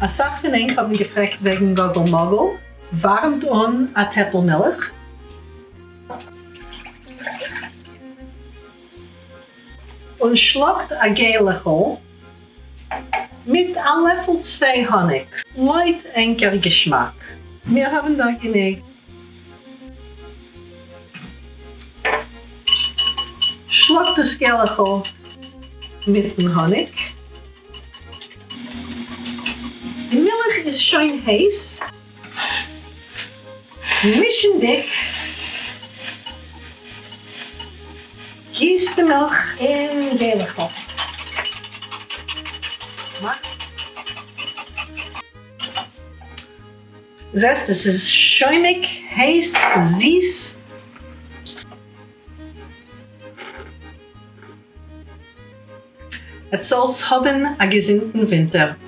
אסאך פון ענק האבן געפרעגט וועגן גאגל מאגל, ווארעמט אן א טעפל מילך, און שלאגט א געלעכל מיט א לעפל צוויי האניג, לויט ענקער געשמאק. מיר האבן דא גענוג. שלאגט דאס געלעכל מיטן האניג. די מילך איז שוין הייס, מישנדיג גיסט די מילך אין געלעכל. זעסט עס איז שוימיג, הייס, זיס. עטס זאלטס האבן א געזונטן ווינטער.